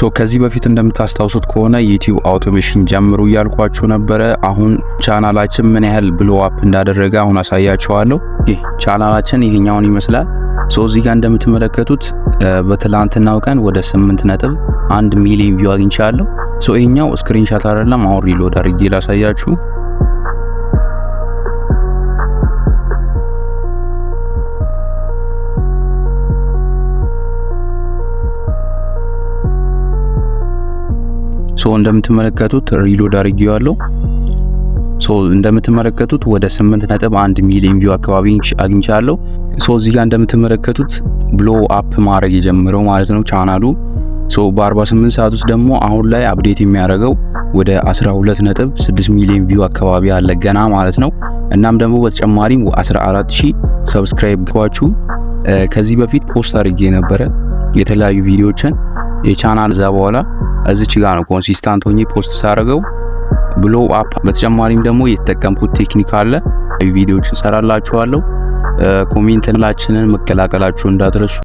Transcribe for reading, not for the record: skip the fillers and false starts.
So ከዚህ በፊት እንደምታስታውሱት ከሆነ YouTube automation ጀምሩ እያልኳችሁ ነበረ። አሁን ቻናላችን ምን ያህል blow up እንዳደረገ አሁን አሳያችኋለሁ። ይህ ቻናላችን ይሄኛውን ይመስላል። So እዚህ ጋር እንደምትመለከቱት በትላንትናው ቀን ወደ 8.1 ሚሊዮን view አግኝቻለሁ። So ይሄኛው screenshot አይደለም፣ አሁን reload አድርጌ ላሳያችሁ። So እንደምትመለከቱት reload አድርጌዋለሁ። So እንደምትመለከቱት ወደ 8.1 ሚሊዮን view አካባቢ አግኝቻለሁ። So እዚህ ጋር እንደምትመለከቱት blow up ማድረግ የጀመረው ማለት ነው ቻናሉ። So በ48 ሰዓት ውስጥ ደግሞ አሁን ላይ update የሚያደርገው ወደ 12.6 ሚሊዮን view አካባቢ አለ ገና ማለት ነው። እናም ደግሞ በተጨማሪም 14,000 subscribe ኳችሁ። ከዚህ በፊት post አድርጌ ነበረ የተለያዩ ቪዲዮዎችን የቻናል እዛ በኋላ እዚች ጋር ነው consistent ሆኜ post ሳደርገው blow up። በተጨማሪም ደግሞ የተጠቀምኩት ቴክኒክ አለ፣ ቪዲዮዎችን ሰራላችኋለሁ። Comment ላችንን መቀላቀላችሁ እንዳትረሱ።